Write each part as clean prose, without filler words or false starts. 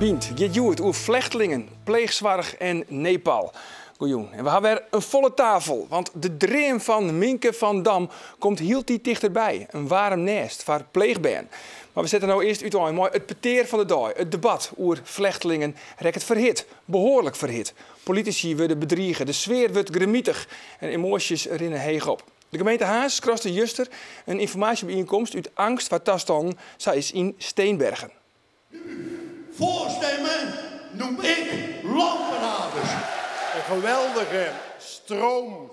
Bynt giet hjoed oer flechtlingen, pleechsoarch en Nepal. Goejûn. En we ha wer in folle tafel, want de dream fan Minke van Dam komt hieltyd tichterby. In waarm nêst foar pleechbern. Mar we sette no earst útein mei it petear fan de dei. It debat oer flechtlingen rekket ferhit, behoarlik ferhit. Politisy wurde bedrige, de sfear wurdt grimitich en emoasjes rinne heech op. De gemeente Harns skraste juster in ynformaasjebyienkomst út eangst foar tastannen sa as yn Steenbergen. Voorstemmen noem ik lampenhavers. Een geweldige stroom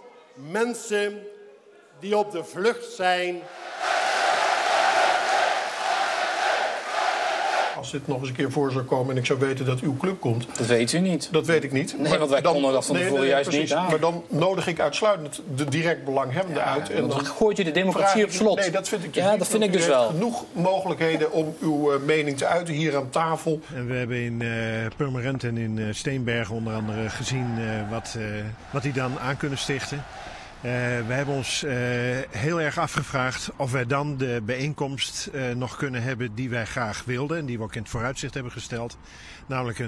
mensen die op de vlucht zijn. Als dit nog eens een keer voor zou komen en ik zou weten dat uw club komt. Dat weet u niet. Dat weet ik niet. Nee, want wij konden dat van tevoren juist precies. niet aan. Maar dan nodig ik uitsluitend de direct belanghebbenden uit. En dan gooit u de democratie vraag op slot. Nee, dat vind ik dus Ja, niet, dat vind want ik dus u heeft wel. genoeg mogelijkheden om uw mening te uiten hier aan tafel. En we hebben in Purmerend en in Steenbergen onder andere gezien wat die dan aan kunnen stichten. We hebben ons heel erg afgevraagd of wij dan de bijeenkomst nog kunnen hebben die wij graag wilden en die we ook in het vooruitzicht hebben gesteld. Namelijk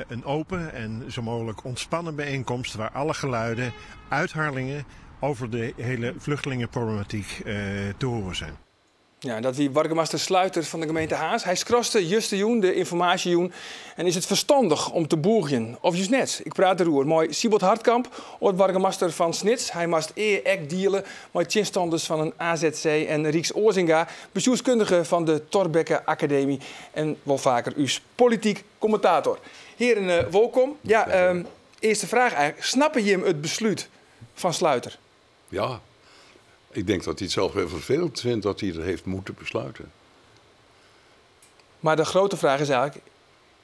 een open en zo mogelijk ontspannen bijeenkomst waar alle geluiden uit Harlingen over de hele vluchtelingenproblematiek te horen zijn. Ja, dat wie boargemaster Sluiter fan de gemeente Harns. Hy skraste justerjûn de ynformaasjejûn. En is it ferstannich om te bûgjen? Of just net? Ik praat deroer mei Siebold Hartkamp, âld-boargemaster fan Snits. Hy moast ea ek deale mei tsjinstanners fan in AZC en Rieks Ozinga, bestjoerskundige fan de Thorbecke Akademy en wol faker ús polityk kommentator. Hearen, wolkom. Ja, earste fraach eigentlik. Snappe jim it beslút fan Sluiter? Ja, ik denk dat hij het zelf heel vervelend vindt dat hij het heeft moeten besluiten. Mar de grutte fraach is eigentlik,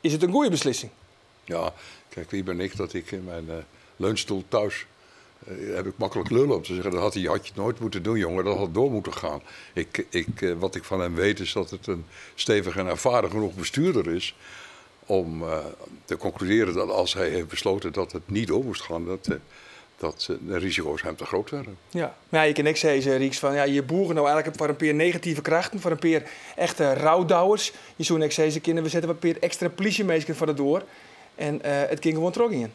is it in goede beslissing? Ja, kijk, wie ben ik dat ik in mijn leunstoel thuis heb ik makkelijk lullen om te zeggen, dat had je nooit moeten doen, jongen, dat had door moeten gaan. Wat ik van hem weet is dat het een stevig en ervaren genoeg bestuurder is om te concluderen dat als hij heeft besloten dat het niet door moest gaan, dat de risico's hem te groot werden. Ja, mar ja, je kin ek sizze, Rieks, fan ja, je bûge no eigentlik foar in pear negative krachten, foar in pear echte roudouwers. Je soe ek sizze kinne, we sette in pear ekstra plysjeminsken foar de doar en it kin gewoan trochgean.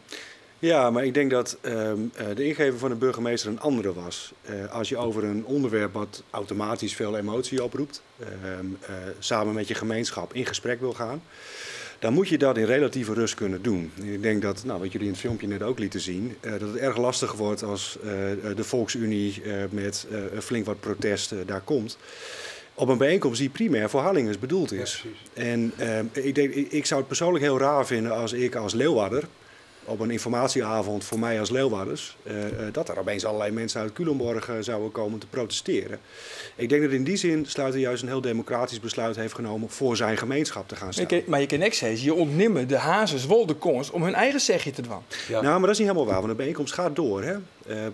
Ja, maar ik denk dat de ingeving van de burgemeester een andere was. Als je over een onderwerp wat automatisch veel emotie oproept, samen met je gemeenschap in gesprek wil gaan, dan moet je dat in relatieve rust kunnen doen. En ik denk dat, wat jullie in het filmpje net ook lieten zien, dat het erg lastig wordt als de Volksunie met flink wat protest daar komt. Op een bijeenkomst die primair voor Harlingers bedoeld is. Ja, precies. En ik denk, ik zou het persoonlijk heel raar vinden als ik als Leeuwarder op een informatieavond voor mij als Leeuwarders, dat er opeens allerlei mensen uit Culemborg zouden komen te protesteren. Ik denk dat in die zin Sluiter juist een heel democratisch besluit heeft genomen voor zijn gemeenschap te gaan staan. Maar je kan ook zeggen, je ontneemt de Harnzers wol de kâns om hun eigen zegje te dwaan. Ja. Maar dat is niet helemaal waar, want de bijeenkomst gaat door. Hè?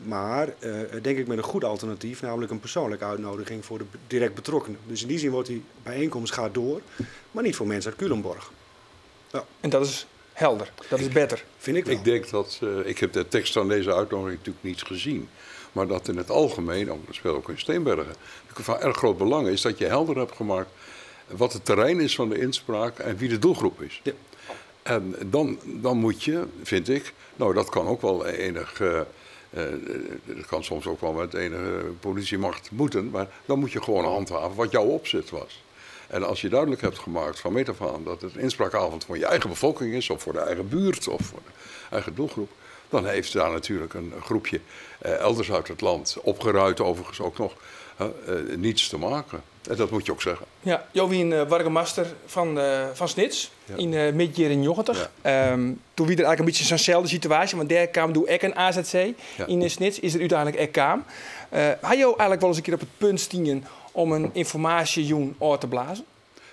Maar denk ik met een goed alternatief, namelijk een persoonlijke uitnodiging voor de direct betrokkenen. Dus in die zin wordt die bijeenkomst gaat door, maar niet voor mensen uit Culemborg. Ja. En dat is helder, dat is beter. Vind ik wel. Ik denk dat, ik heb de tekst van deze uitnodiging natuurlijk niet gezien. Maar dat in het algemeen, dat speelt ook in Steenbergen, van erg groot belang is dat je helder hebt gemaakt wat het terrein is van de inspraak en wie de doelgroep is. Ja. En dan moet je, vind ik, nou dat kan ook wel enig, dat kan soms ook wel met enige politiemacht moeten, maar dan moet je gewoon handhaven wat jouw opzet was. En als je duidelijk hebt gemaakt van meet af aan dat het een inspraakavond voor je eigen bevolking is, of voor de eigen buurt, of voor de eigen doelgroep, dan heeft daar natuurlijk een groepje elders uit het land, opgeruid overigens ook nog, niets te maken. En dat moet je ook zeggen. Ja, Jo wie in boargemaster fan Snits, yn mid-jierren 90. Ja. Doe wie der eigentlik in bytsje sa'n selde situaasje, want dêr kaam doe ek in AZC yn Snits, is der úteinlik ek kaam. Ha jo eigentlik wolris in kear op it punt stien om in ynformaasjejûn ôf te blazen?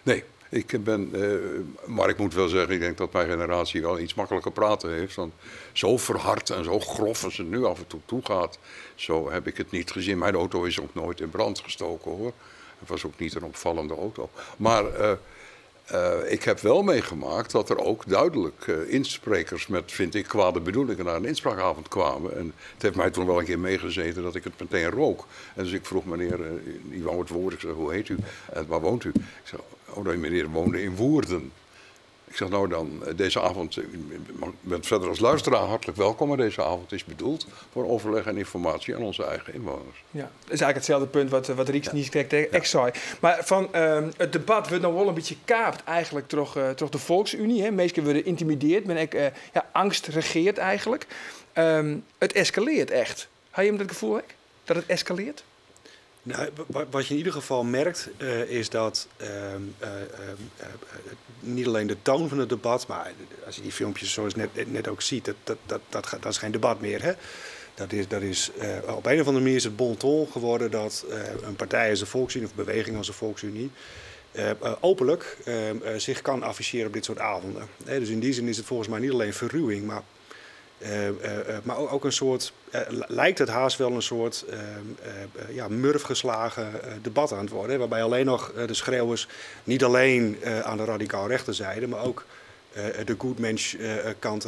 Nee, ik ben, maar ik moet wel zeggen, ik denk dat mijn generatie wel iets makkelijker praten heeft. Want zo verhard en zo grof als het nu af en toe toegaat, zo heb ik het niet gezien. Mijn auto is ook nooit in brand gestoken, hoor. Het was ook niet een opvallende auto. Maar ik heb wel meegemaakt dat er ook duidelijk insprekers met, vind ik, kwade bedoelingen naar een inspraakavond kwamen. En het heeft mij toen wel een keer meegezeten dat ik het meteen rook. En dus ik vroeg meneer, die wou het woord, ik zei, hoe heet u? En waar woont u? Ik zei, oh nee, meneer woonde in Woerden. Ik zeg nou dan, deze avond, u bent verder als luisteraar hartelijk welkom, maar deze avond is bedoeld voor overleg en informatie aan onze eigen inwoners. Ja, dat is eigenlijk hetzelfde punt wat Rieks ja. Niet ik zei. Maar van het debat wordt nog wel een beetje kaapt eigenlijk door de Volksunie. Hè. Meesten worden intimideerd, men ik, ja, angst regeert eigenlijk. Het escaleert echt. Had je hem dat gevoel, hè? Dat het escaleert? Nou, wat je in ieder geval merkt is dat niet alleen de toon van het debat, maar als je die filmpjes zoals net ook ziet, dat is geen debat meer. Hè? Dat is, op een of andere manier is het bon ton geworden dat een partij als de Volksunie of beweging als de Volksunie openlijk zich kan afficheren op dit soort avonden. Dus in die zin is het volgens mij niet alleen verruwing, maar ook een soort, lijkt het haast wel een soort ja, murfgeslagen debat aan het worden. Hè, waarbij alleen nog de schreeuwers niet alleen aan de radicaal rechterzijde, maar ook de goedmensch kant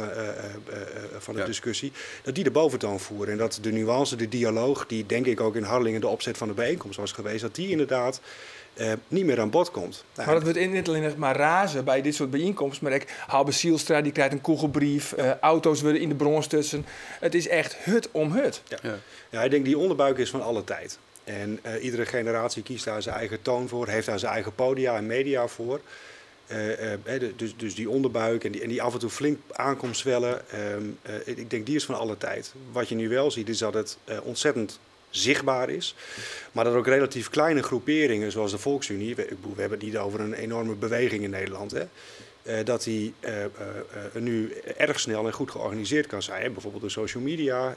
van de discussie, dat die de boventoon voeren. En dat de nuance, de dialoog, die denk ik ook in Harlingen de opzet van de bijeenkomst was geweest, dat die inderdaad niet meer aan bod komt. Nou, maar dat wordt niet alleen maar razen bij dit soort bijeenkomsten. Maar ik, Halbe Zijlstra die krijgt een kogelbrief, auto's worden in de brons tussen. Het is echt hut om hut. Ja. Ja. Ja, ik denk die onderbuik is van alle tijd. En iedere generatie kiest daar zijn eigen toon voor, heeft daar zijn eigen podia en media voor. Dus die onderbuik en die af en toe flink aankomt zwellen, ik denk die is van alle tijd. Wat je nu wel ziet is dat het ontzettend zichtbaar is, maar dat ook relatief kleine groeperingen zoals de Volksunie, we hebben het niet over een enorme beweging in Nederland, hè, dat die nu erg snel en goed georganiseerd kan zijn, hè, bijvoorbeeld door social media,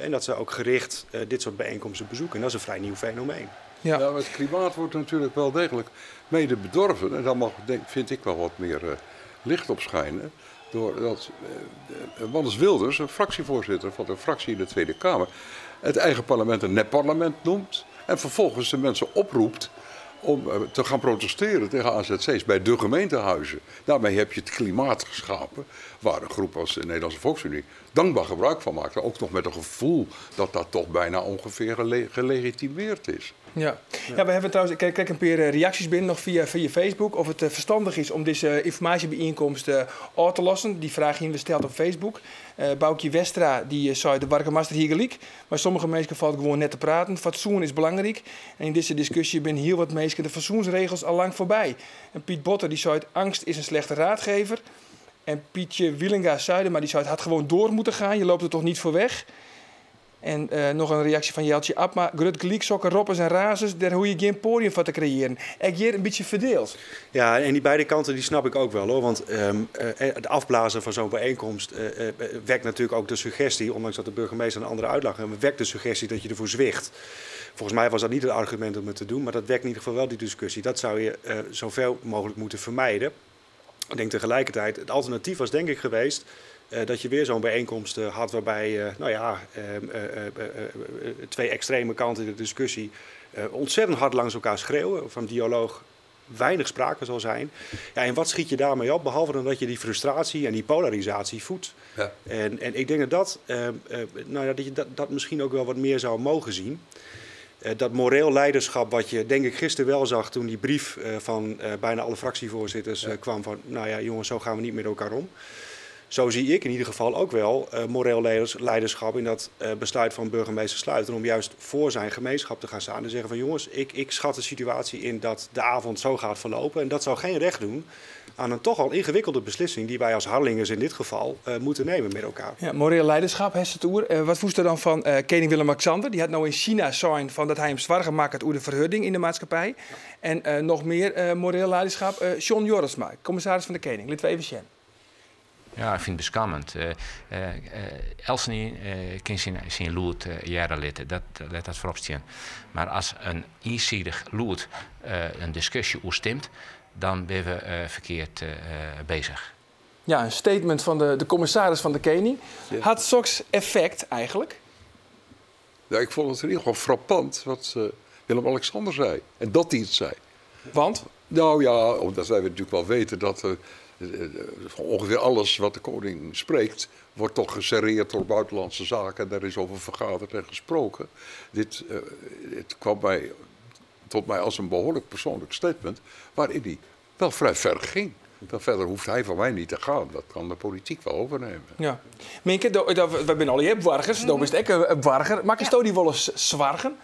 en dat ze ook gericht dit soort bijeenkomsten bezoeken. En dat is een vrij nieuw fenomeen. Ja. Nou, het klimaat wordt natuurlijk wel degelijk mede bedorven. En daar mag, vind ik, wel wat meer licht op schijnen. Doordat Wannes Wilders, een fractievoorzitter van de fractie in de Tweede Kamer, het eigen parlement een nepparlement noemt. En vervolgens de mensen oproept om te gaan protesteren tegen AZC's bij de gemeentehuizen. Daarmee heb je het klimaat geschapen waar een groep als de Nederlandse Volksunie dankbaar gebruik van maakte. Ook nog met een gevoel dat dat toch bijna ongeveer gelegitimeerd is. Ja. Ja, we hebben trouwens, ik krijg een paar reacties binnen nog via Facebook. Of het verstandig is om deze informatiebijeenkomst af te lossen. Die vraag hier gesteld op Facebook. Boukje Westra die zei de Warkemaster hier gelijk. Maar sommige mensen valt gewoon net te praten. Fatsoen is belangrijk. En in deze discussie ben heel wat mensen de fatsoensregels al lang voorbij. En Piet Botter die zei angst is een slechte raadgever. En Pietje Wielenga Zuidema die zei het had gewoon door moeten gaan. Je loopt er toch niet voor weg. En nog een reactie van Jeltje Abma. Grut gelijk, sokken, roppers en razers, daar hoe je geen podium van te creëren. Ik hier een beetje verdeeld. Ja, en die beide kanten die snap ik ook wel, hoor. Want het afblazen van zo'n bijeenkomst wekt natuurlijk ook de suggestie, ondanks dat de burgemeester een andere uitleg heeft, wekt de suggestie dat je ervoor zwicht. Volgens mij was dat niet het argument om het te doen, maar dat wekt in ieder geval wel die discussie. Dat zou je zoveel mogelijk moeten vermijden. Ik denk tegelijkertijd, het alternatief was denk ik geweest dat je weer zo'n bijeenkomst had waarbij nou ja, twee extreme kanten in de discussie ontzettend hard langs elkaar schreeuwen. Van dialoog weinig sprake zal zijn. Ja, en wat schiet je daarmee op? Behalve dan dat je die frustratie en die polarisatie voedt. Ja. En ik denk dat nou ja, dat je dat misschien ook wel wat meer zou mogen zien. Dat moreel leiderschap wat je denk ik gisteren wel zag toen die brief van bijna alle fractievoorzitters kwam van, nou ja jongens, zo gaan we niet met elkaar om. Zo zie ik in ieder geval ook wel moreel leiderschap in dat besluit van burgemeester Sluiter om juist voor zijn gemeenschap te gaan staan en zeggen van jongens, ik schat de situatie in dat de avond zo gaat verlopen. En dat zou geen recht doen aan een toch al ingewikkelde beslissing die wij als Harlingers in dit geval moeten nemen met elkaar. Ja, moreel leiderschap, Hesse Toer. Wat voest er dan van koning Willem-Alexander? Die had nou in China zijn van dat hij hem zwaar gemaakt had over de verhurding in de maatschappij. Ja. En nog meer moreel leiderschap, John Jorritsma, commissaris van de Koning. Laten we even zien. Ja, ik vind het beskammend. Elsenien kan zijn lood jaren litten, dat let dat voorop staan. Maar als een eenzijdig lood een discussie oerstemt, dan ben we verkeerd bezig. Ja, een statement van de commissaris van de Koning. Ja. Had zulks effect eigenlijk? Ja, ik vond het in ieder geval frappant wat Willem-Alexander zei. En dat hij het zei. Want? Nou ja, omdat wij natuurlijk wel weten dat ongeveer alles wat de koning spreekt, wordt toch geserreerd door buitenlandse zaken. Daar is over vergaderd en gesproken. Dit kwam tot mij als een behoorlijk persoonlijk statement, waarin hij wel vrij ver ging. Dan verder hoeft hij van mij niet te gaan. Dat kan de politiek wel overnemen. Ja. Minke, wy binne allegear boargers. Do bist ek in boarger. Makkesto dy wolris soargen?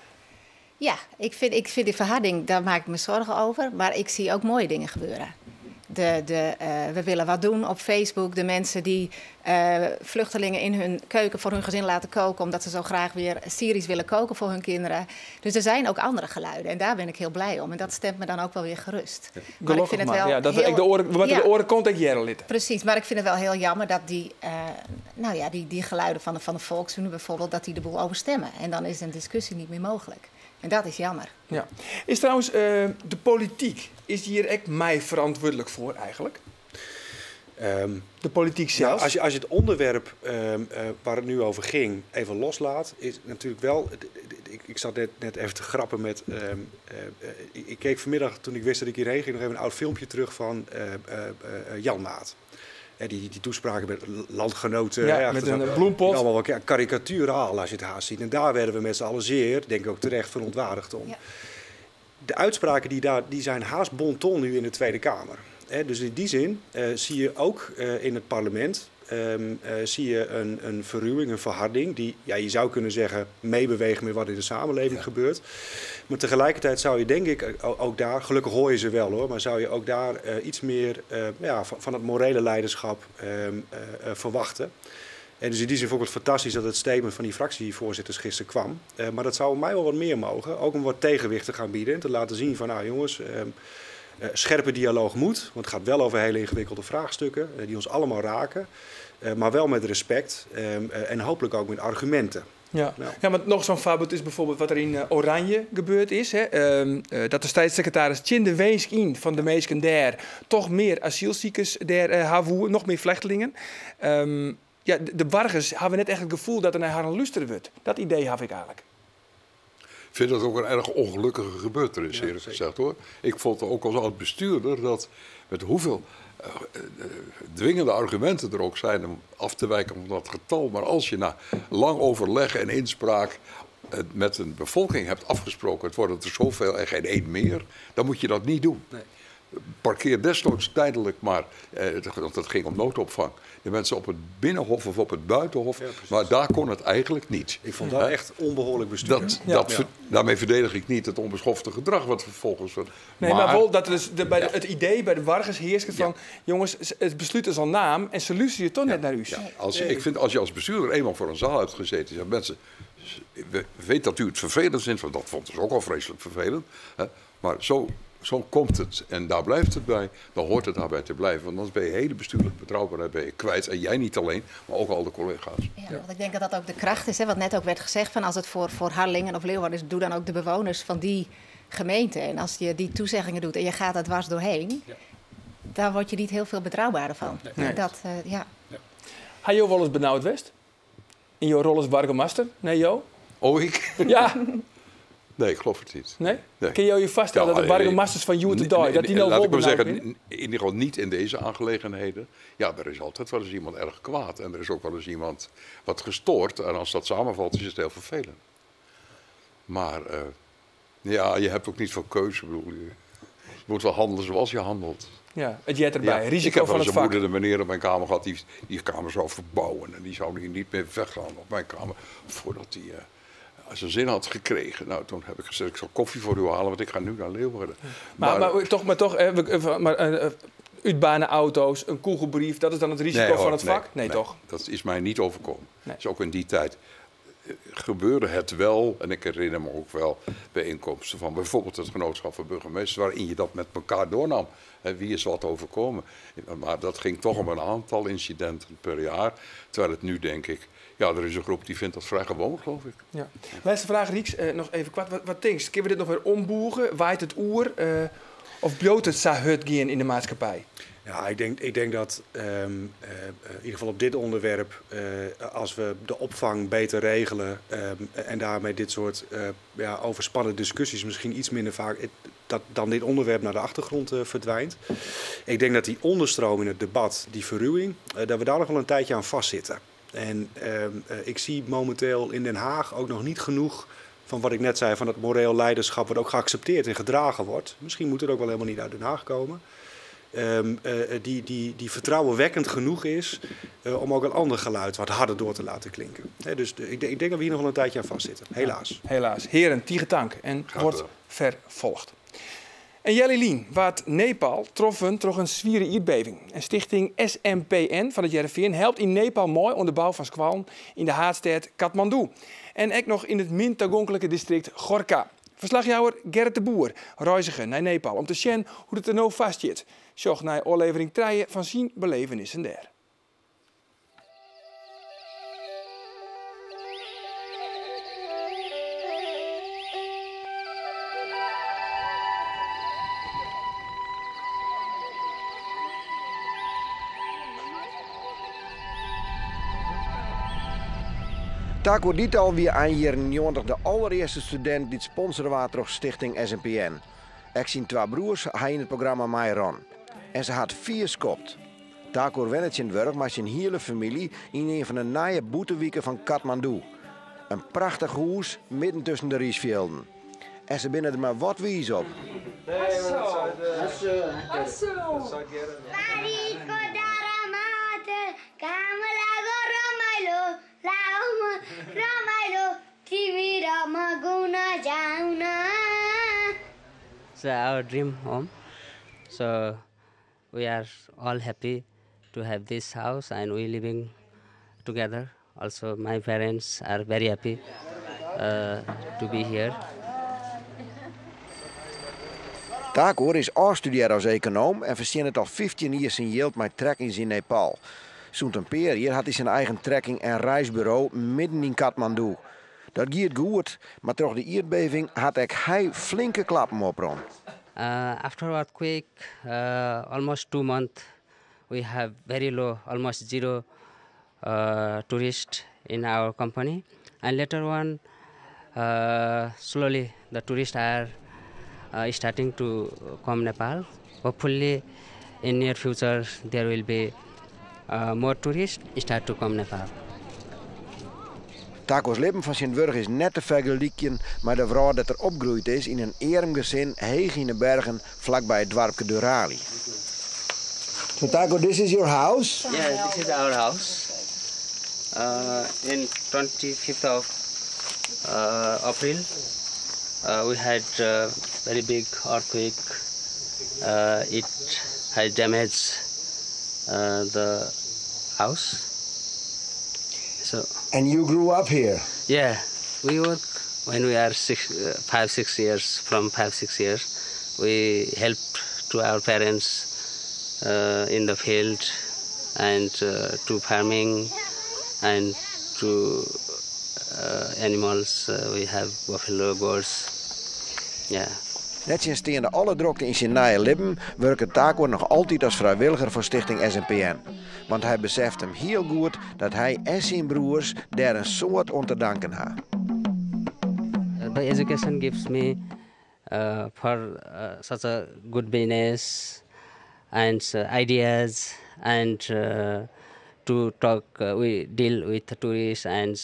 Ja, ik vind die verharding, daar maak ik me zorgen over. Maar ik zie ook mooie dingen gebeuren. We willen wat doen op Facebook. De mensen die vluchtelingen in hun keuken voor hun gezin laten koken, omdat ze zo graag weer Syrisch willen koken voor hun kinderen. Dus er zijn ook andere geluiden en daar ben ik heel blij om. En dat stemt me dan ook wel weer gerust. Ja. Maar ik vind het wel, ja, dat heel, de oren, wat de oren komt ik jaren litten. Precies, maar ik vind het wel heel jammer dat die, nou ja, die geluiden van de Volksunie bijvoorbeeld, dat die de boel overstemmen. En dan is een discussie niet meer mogelijk. En dat is jammer. Ja. Is trouwens de politiek, is hier echt mij verantwoordelijk voor eigenlijk? De politiek zelf? Nou, als je het onderwerp waar het nu over ging even loslaat, is natuurlijk wel. Ik zat net even te grappen met. Ik keek vanmiddag, toen ik wist dat ik hierheen ging, nog even een oud filmpje terug van Janmaat. Die toespraken met landgenoten. Ja, hè, met een bloempot. Allemaal wel karikaturaal als je het haast ziet. En daar werden we met z'n allen zeer, denk ik ook terecht, verontwaardigd om. Ja. De uitspraken die daar, die zijn haast bon ton nu in de Tweede Kamer. Hè, dus in die zin zie je ook in het parlement zie je een verruwing, een verharding die, ja, je zou kunnen zeggen, meebeweegt met wat in de samenleving gebeurt. Maar tegelijkertijd zou je denk ik ook daar, gelukkig hoor je ze wel hoor, maar zou je ook daar iets meer ja, van het morele leiderschap verwachten. En dus in die zin vond ik het fantastisch dat het statement van die fractievoorzitters gisteren kwam. Maar dat zou mij wel wat meer mogen. Ook om wat tegenwicht te gaan bieden en te laten zien van, nou jongens, scherpe dialoog moet. Want het gaat wel over hele ingewikkelde vraagstukken die ons allemaal raken. Maar wel met respect en hopelijk ook met argumenten. Ja, ja, maar nog zo'n voorbeeld is bijvoorbeeld wat er in Oranje gebeurd is. Hè. Dat de staatssecretaris tsjin de winsk yn fan de minsken dêr toch mear asylsikers dêr hawwe, nog mear flechtlingen. Ja, de boargers hawwe net echt it gefoel dat der nei harren lústere wurdt. Dat idee haw ik eigentlik. Ik vind dat ook een erg ongelukkige gebeurtenis, eerlijk gezegd hoor. Ik vond ook als oud-bestuurder dat met hoeveel dwingende argumenten er ook zijn om af te wijken van dat getal. Maar als je na lang overleg en inspraak met een bevolking hebt afgesproken, het worden er zoveel en geen één meer, dan moet je dat niet doen. Nee. Parkeer desnoods tijdelijk maar, want het ging om noodopvang, de mensen op het Binnenhof of op het Buitenhof, maar daar kon het eigenlijk niet. Ik vond dat echt onbehoorlijk bestuur. Daarmee verdedig ik niet het onbeschofte gedrag wat vervolgens... Nee, maar wel dat dus het idee bij de boargers heerst van, jongens, it beslút is al naam en se lústerje toch net nei ús. Ja, ik vind als je als bestuurder eenmaal voor een zaal hebt gezeten, zeggen mensen, weet dat u het vervelend vindt, want dat vond ze ook al vreselijk vervelend, hè, maar zo komt het en daar blijft het bij, dan hoort het daarbij te blijven. Want anders ben je hele bestuurlijke betrouwbaarheid ben je kwijt. En jij niet alleen, maar ook al de collega's. Ja, want ik denk dat dat ook de kracht is, hè, wat net ook werd gezegd, van als het voor Harlingen of Leeuwarden is, doe dan ook de bewoners van die gemeente. En als je die toezeggingen doet en je gaat daar dwars doorheen, daar word je niet heel veel betrouwbaarder van. Nee. En dat, ja. Ja. Ha jo wolris benaud west? Yn jo rol as boargemaster? Nee, Jo? Oh, ik? Ja. Nee, ik geloof het niet. Nee? Nee. Kun je je vaststellen dat de boargemasters fan hjoed-de-dei, dat die nou Laat wel ik maar benaud zeggen, binne? in ieder geval niet in deze aangelegenheden. Ja, er is altijd wel eens iemand erg kwaad en er is ook wel eens iemand wat gestoord. En als dat samenvalt, is het heel vervelend. Maar ja, je hebt ook niet veel keuze. Ik bedoel, je moet wel handelen zoals je handelt. Ja, it heart derby. Ja, Risico ik heb fan wel eens het een vak. moedende meneer op mijn kamer gehad die die kamer zou verbouwen. En die zou hier niet meer weggaan op mijn kamer voordat hij zijn zin had gekregen. Nou, toen heb ik gezegd, ik zal koffie voor u halen, want ik ga nu naar Leeuwarden. Maar toch, hè, maar útbaarne auto's, een koegelbrief, dat is dan het risico Nee, van hoor, het vak? Nee, toch? Dat is mij niet overkomen. Nee. Dus ook in die tijd gebeurde het wel, en ik herinner me ook wel bijeenkomsten van bijvoorbeeld het genootschap van burgemeesters, waarin je dat met elkaar doornam. Hè, wie is wat overkomen? Maar dat ging toch om een aantal incidenten per jaar. Terwijl het nu, denk ik, ja, er is een groep die vindt dat vrij gewoon, geloof ik. Ja. Lêste fraach, Rieks, noch even koart. Wat tinkst? Kinne we dit noch wer ombûge? Waait it oer? Of bliuwt it sa hurd gean yn de maatskippij? Ja, ik denk dat in ieder geval op dit onderwerp, als we de opvang beter regelen en daarmee dit soort ja, overspannen discussies misschien iets minder vaak, dat dan dit onderwerp naar de achtergrond verdwijnt. Ik denk dat die onderstroom in het debat, die verruwing, dat we daar nog wel een tijdje aan vastzitten. En ik zie momenteel in Den Haag ook nog niet genoeg van wat ik net zei, van dat moreel leiderschap wat ook geaccepteerd en gedragen wordt. Misschien moet het ook wel helemaal niet uit Den Haag komen. Die vertrouwenwekkend genoeg is om ook een ander geluid wat harder door te laten klinken. Dus ik denk dat we hier nog wel een tijdje aan vastzitten. Helaas. Helaas. Heren, tige tank en wordt vervolgd. En Jelly Lien, wat Nepal troffen troch in swiere ierdbeving. En stichting SMPN fan It Hearrenfean helpt yn Nepal mei oan de bou fan skoallen yn de haadstêd Kathmandu. En ek noch yn it min tagonklike distrikt Gorkha. Ferslachjouwer Gerrit de Boer reizge nei Nepal om te sjen hoe't it der no foarstiet. Sjoch nei ôflevering 3 fan syn belevenissen dêr. Thakur Dhital wie ein jierren 90 de alderearste studint dy't sponsore waard troch Stichting SMPN. Ek syn twa broers ha yn it programma meirûn. En se ha it fier skopt. Thakur wennet tsjintwurdich mei syn hiele famylje yn ien fan de nije bûtenwiken fan Kathmandu. In prachtich hûs midden tusken de rysfjilden. En se binne der mar wat wiis op. It's our dream home. So we are all happy to have this house and we living together. Also my parents are very happy to be here. Thakur is ôfstudearre as ekonoom en fertsjinnet al 15 jier syn jild mei trekkings yn Nepal. Sûnt in pear jier hat hy syn eigen trekking- en reisburo midden yn Kathmandu. Dat giet goed, mar troch de ierdbeving hat ek hy flinke klappen oprûn. After earthquake, almost 2 months, we have very low, almost zero tourist in our company. And later on, slowly the tourists are starting to come Nepal. Hopefully, in near future there will be more tourists start to come Nepal. Thakur's libben fan tsjintwurdich is net te fergelykjen mei de wrâld dêr't er opgroeid is yn in earm gesin heech yn de bergen flakby it doarpke Deurali. So Thakur, this is your house? Yeah, this is our house. In 25th of April, we had a very big earthquake. It has damaged the house. So. And you grew up here? Yeah, we work when we are 5, 6 years. From 5, 6 years, we helped to our parents in the field and to farming and to animals. We have buffalo, goats. Yeah. Nettsjinsteande alle drokte yn syn nije libben wurket Thakur noch altyd as frijwilliger foar Stichting SMPN. Want hy beseft him hiel goed dat hy en syn broers dêr in soad oan te danken ha. The education gives me for such a good business and ideas and to talk, we deal with the tourists and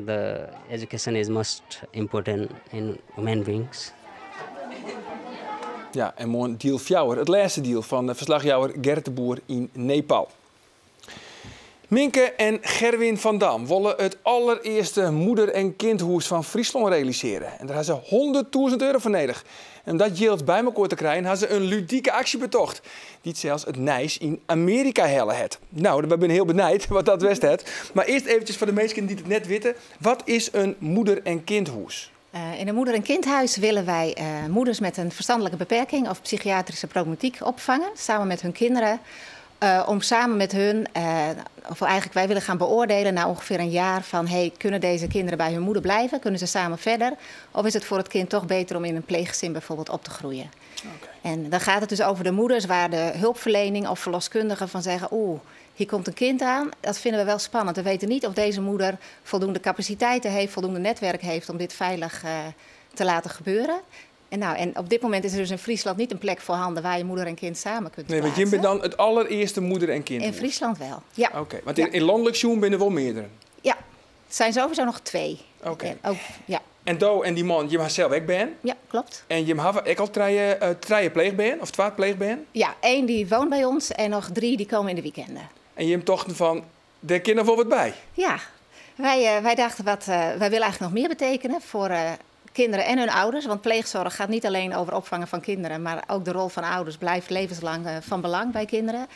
the education is most important in human beings. Ja, en moarn diel 4, it lêste diel fan de ferslachjouwer Gerrit de Boer yn Nepal. Minke en Gerwin van Dam wolle it alderearste moeder- en kindhûs fan Fryslân realisearje. En dêr ha se 100.000 euro foar nedich. En om dat jild by elkoar te krijen, ha se in ludike aksje betocht. Dy't sels it nijs yn Amearika helle hat. No, we binne hiel benijd wat dat west hat. Mar earst eventsjes foar de minsken dy't it net witte. Wat is in moeder- en kindhûs? In een moeder- en kindhuis willen wij moeders met een verstandelijke beperking of psychiatrische problematiek opvangen, samen met hun kinderen. Om samen met hun, of eigenlijk wij willen gaan beoordelen na ongeveer een jaar van hey, kunnen deze kinderen bij hun moeder blijven? Kunnen ze samen verder? Of is het voor het kind toch beter om in een pleeggezin bijvoorbeeld op te groeien? En dan gaat het dus over de moeders waar de hulpverlening of verloskundigen van zeggen: oeh, hier komt een kind aan. Dat vinden we wel spannend. We weten niet of deze moeder voldoende capaciteiten heeft, voldoende netwerk heeft om dit veilig te laten gebeuren. En, nou, en op dit moment is er dus in Friesland niet een plek voorhanden waar je moeder en kind samen kunt Nee, want je plaatsen. bent dan it alderearste moeder- en kind. In Friesland wel, ja. Oké, want yn lanlik sjoen binne der wol meardere. Ja, het zijn sowieso nog twee. Oké. En ook, ja. En do en dy man, jim ha sels ek bern. Ja, klopt. En jim hawwe ek al trije pleechbern, of twa pleechbern. Ja, één die woont bij ons en nog drie die komen in de weekenden. En jim tochten fan, dêr kin noch wol wat by. Ja, wij dachten, wij willen eigenlijk nog meer betekenen voor kinderen en hun ouders. Want pleegzorg gaat niet alleen over opvangen van kinderen, maar ook de rol van ouders blijft levenslang van belang bij kinderen.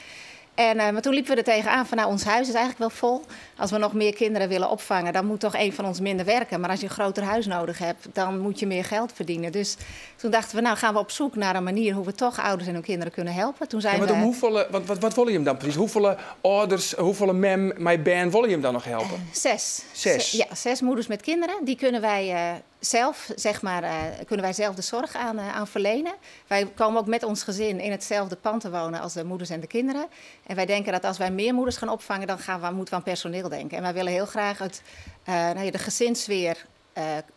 Maar toen liepen we er tegenaan van, nou, ons huis is eigenlijk wel vol. Als we nog meer kinderen willen opvangen, dan moet toch een van ons minder werken. Maar als je een groter huis nodig hebt, dan moet je meer geld verdienen. Dus toen dachten we, nou gaan we op zoek naar een manier hoe we toch ouders en hun kinderen kunnen helpen. Toen zijn Ja, maar we om hoeveel, wat wil je hem dan precies? Hoeveel ouders, hoeveel mem, mijn bern wil je hem dan nog helpen? 6. 6? Ja, 6 moeders met kinderen. Die kunnen wij zelf, zeg maar, kunnen wij zelf de zorg aan verlenen. Wij komen ook met ons gezin in hetzelfde pand te wonen als de moeders en de kinderen. En wij denken dat als wij meer moeders gaan opvangen, dan moeten we aan personeel denken. En wij willen heel graag nou ja, de gezinssfeer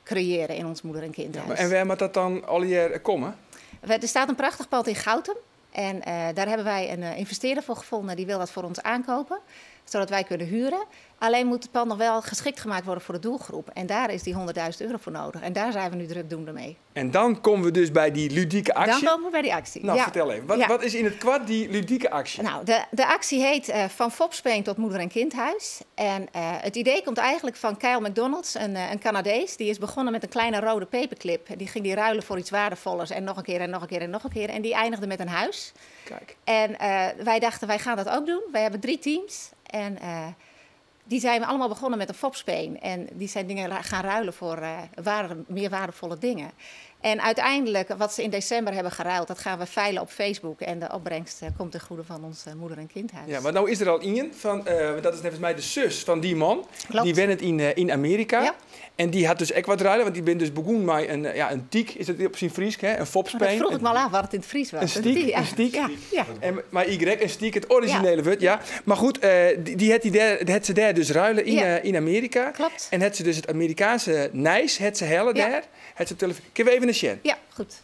creëren in ons moeder- en kindhuis. Ja, maar en waar moet dat dan al hier komen? Er staat een prachtig pand in Goutum. En daar hebben wij een investeerder voor gevonden. Die wil dat voor ons aankopen, zodat wij kunnen huren. Alleen moet het pand nog wel geschikt gemaakt worden voor de doelgroep. En daar is die 100.000 euro voor nodig. En daar zijn we nu drukdoende mee. En dan komen we dus bij die ludieke actie. Dan komen we bij die actie. Nou, ja. Vertel even. Wat is in het kwart die ludieke actie? Nou, de actie heet Van Fopspeen tot Moeder- en Kindhuis. En het idee komt eigenlijk van Kyle McDonald's, een Canadees. Die is begonnen met een kleine rode paperclip. Die ging die ruilen voor iets waardevollers. En nog een keer en nog een keer en nog een keer. En die eindigde met een huis. En wij dachten, wij gaan dat ook doen. Wij hebben 3 teams. En die zijn allemaal begonnen met een fopspeen. En die zijn dingen gaan ruilen voor meer waardevolle dingen. En uiteindelijk, wat ze in december hebben geruild, dat gaan we veilen op Facebook. En de opbrengst komt ten goede van ons moeder- en kindhuis. Ja, maar nou is er al één van, dat is volgens mij de zus van die man. Klopt. Die wennet in Amerika. Ja. En die had dus ook wat ruilen, want die ben dus begonnen met een tiek, is dat op zijn Fries, hè? Een fopspeen. Maar dat vroeg ik me al af wat het in het Fries was. Een stiek, Een een stiek. Ja, ja. En, maar Y, een stiek, het originele woord, ja. Maar goed, die had die daar, die had ze daar dus ruilen in Amerika. Klopt. En had ze dus het Amerikaanse nijs, had ze helle daar. Had ze op televisie. Kunnen we even naar Sjen? Ja, goed.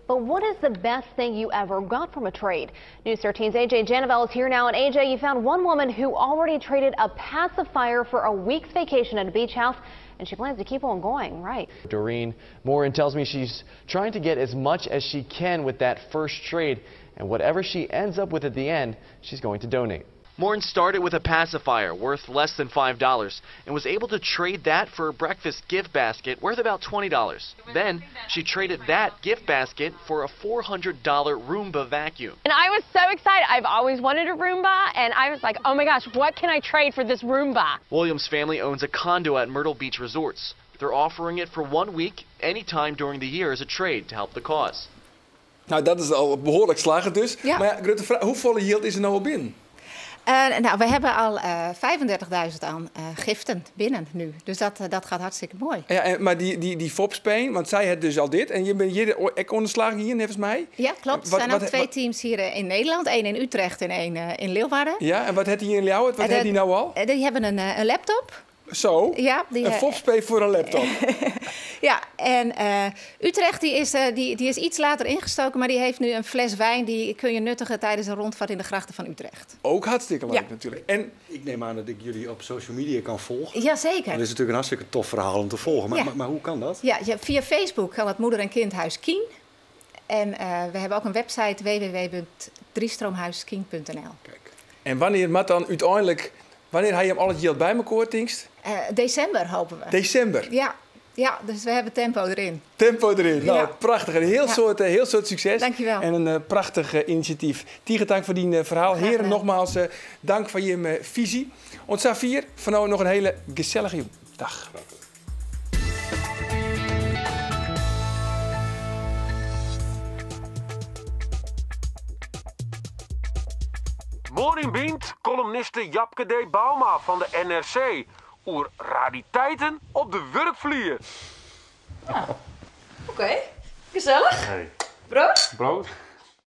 But what is the best thing you ever got from a trade? News 13's AJ Janavel is here now. And AJ, you found one woman who already traded a pacifier for a week's vacation at a beach house, and she plans to keep on going, right? Doreen Morin tells me she's trying to get as much as she can with that first trade, and whatever she ends up with at the end, she's going to donate. Morin started with a pacifier worth less than $5 and was able to trade that for a breakfast gift basket worth about $20. Then she traded that gift basket for a $400 Roomba vacuum. And I was so excited. I've always wanted a Roomba, and I was like, oh my gosh, what can I trade for this Roomba? Williams' family owns a condo at Myrtle Beach Resorts. They're offering it for 1 week, anytime during the year, as a trade to help the cause. Nou, dat is al behoorlijk slagen dus. Ja. Maar ja, grote vraag, hoeveel yield is er nou al binnen? We hebben al 35.000 aan giften binnen nu. Dus dat gaat hartstikke mooi. Ja, maar die fopspeen, want zij had dus al dit. En je bent hier ook onderslagen hier, volgens mij. Ja, klopt. Er zijn ook 2 teams hier in Nederland. 1 in Utrecht en 1 in Leeuwarden. Ja, en wat had die in Leeuwarden? Wat had die nou al? Die hebben een laptop. Zo? Ja, die, een fopspeen voor een laptop. Ja, en Utrecht die is iets later ingestoken, maar die heeft nu een fles wijn die kun je nuttigen tijdens een rondvaart in de grachten van Utrecht. Ook hartstikke leuk natuurlijk. En ik neem aan dat ik jullie op social media kan volgen. Jazeker. Dat is natuurlijk een hartstikke tof verhaal om te volgen. Maar hoe kan dat? Ja, via Facebook kan het Moeder en Kindhuis Kien. En we hebben ook een website w w w punt driestroomhuis kien punt n l. Kijk. En wanneer moet dan uiteindelijk, wanneer haal je hem al het geld bij elkaar, Tingst? December hopen we. December? Ja. Ja, dus we hebben tempo erin. Tempo erin. Prachtig. Een heel soort succes. Dankjewel. En een prachtig initiatief. Tige dank voor die verhaal. Graag Heren, gedaan. nogmaals dank voor je visie. Ons Safir, voor nou nog een hele gezellige dag. Morning Bient, columniste Japke D. Bouma van de NRC. Oer rariteiten op de werkvloer. Ja. Oké, gezellig. Hey. Brood? Brood.